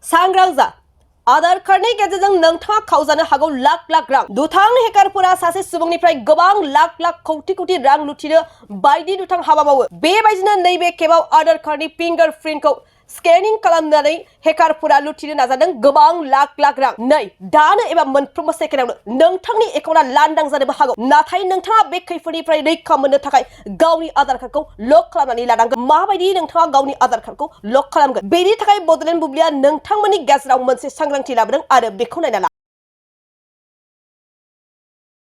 सांग्रां जा आधार कार्डनि गेजेरजों नोंथाङा खावजानो हागौ लाख लाख रां दुथां हेकारफोरा सासे सुबुंनिफ्राय गोबां लाख लाख कौटि कौटि रां लुथिनो बायदि दुथां हाबा मावो बेबायदिनो नैबे खेबाव आधार कार्डनि फिंगारप्रिन्टखौ स्केनिं खालामनानै हेकारफोरा लुथिनो नाजादों गोबां लाख लाख रां नै दानो एबा मोनफ्रोमबो सेकेन्डआवनो नोंथांनि एकाउन्टआ लांदां जानोबो हागौ नाथाय नोंथाङा बे खैफोदनिफ्राय रैखा मोननो थाखाय गावनि आधार कार्डखौ लक खालामनानै लानांगोन माबायदि नोंथाङा गावनि आधार कार्डखौ लक खालामगोन बेनि थाखाय बडलेण्ड बुब्लिया नोंथांमोननि गेजेराव मोनसे सांग्रांथि लाबोदों आरो बेखौ नायना ला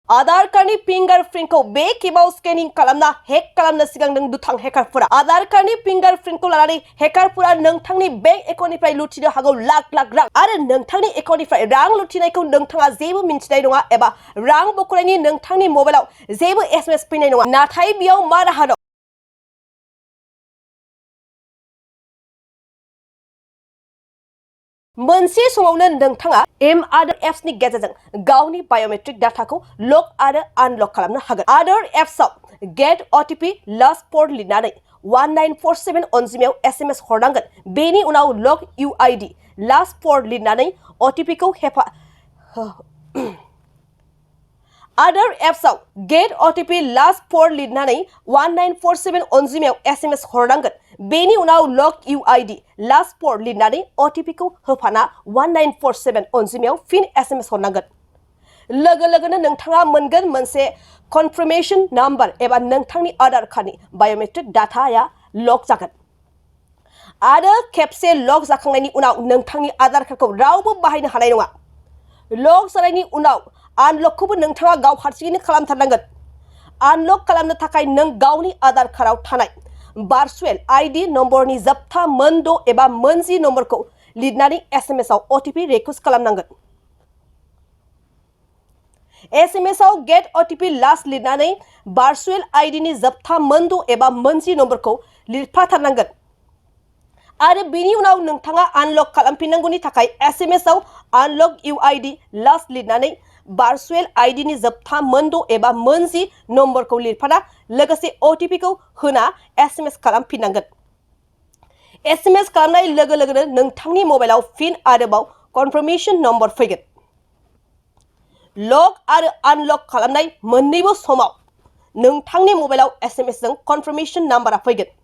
आधार कार्डनि फिंगारप्रिन्टखौ बे खेबाव स्केनिं खालामना हेक खालामनो सिगांदों दुथां हेकारफोरा आधार कार्डनि फिंगारप्रिन्टखौ लानानै हेकारफोरा नोंथांनि बेंक एकाउन्टनिफ्राय लुथिनो हागौ लाख लाख रां आरो नोंथांनि एकाउन्टनिफ्राय रां लुथिनायखौ नोंथाङा जेबो मिन्थिनाय नङा एबा रां बख'नायनि नोंथांनि मबाइलाव जेबो एसएमएस फैनाय नङा नाथाय बेयाव मा राहा दं मोनसे समावनो नोंथाङा आधार एप्सनि गेजेरजों गावनि बायोमेट्रिक डाटाखौ लक आरो आनलक खालामनो हागोन आधार एप्सआव गेट ओटीपी लास्ट फोर लिरनानै 1947 अनजिमायाव एसएमएस हरनांगोन बेनि उनाव लक यूआईडी लास्ट फोर लिरनानै ओटीपीखौ आधार एप्सआव गेट ओटीपी लास्ट फोर लिरनानै 1947 अनजिमायाव एसएमएस हरनांगोन बेनि उनाव लक यूआईडी लास्ट फोर लिरनानै ओटीपीखौ होफाना 1947 अनजिमायाव फिन एसएमएस हरनांगोन लोगो लोगोनो नोंथाङा मोनगोन मोनसे कनफार्मेशन नाम्बार एबा नोंथांनि आधार कार्डनि बायोमेट्रिक डाटाया लक जागोन आरो खेबसे लक जाखांनायनि उनाव नोंथांनि आधार कार्डखौ रावबो बाहायनो हानाय नङा लक जानायनि उनाव आनलकखौबो नोंथाङा गाव हारसिङैनो खालामथारनांगोन आनलक खालामनो थाखाय नों गावनि आधार कार्डआव थानाय भार्चुएल आईडी नम्बरनि जोबथा मोन6 एबा मोन10 नम्बरखौ लिरनानै एसएमएसआव ओटीपी रिक्वेस्ट खालामनांगोन एसएमएसआव गेट ओटीपी लास्ट लिरनानै भार्चुएल आईडीनि जोबथा मोन6 एबा मोन10 नम्बरखौ लिरफाथारनांगोन आरो बिनि उनाव नोंथाङा आनलक खालामफिननांगौनि थाखाय एसएमएसआव आनलक यूआईडी लास्ट लिरनानै भार्चुएल आईडीनि जोबथा मोन6 एबा मोन10 नम्बरखौ लिरफाना लोगोसे ओटीपीखौ होना एसएमएस खालामफिननांगोन एसएमएस खालामनाय लोगो लोगोनो नोंथांनि मबाइलाव फिन आरोबाव कनफार्मेशन नम्बर फैगोन लक आरो आनलक खालामनाय मोन्नैबो समाव नोंथांनि मबाइलाव एसएमएसजों कनफार्मेशन नाम्बारा फैगोन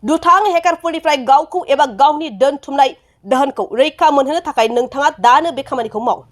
दुथां हेकारफोरनिफ्राय गावखौ एबा गावनि दोनथुमनाय धोनखौ रैखा मोनहोनो थाखाय नोंथाङा दानो बे खामानिखौ माव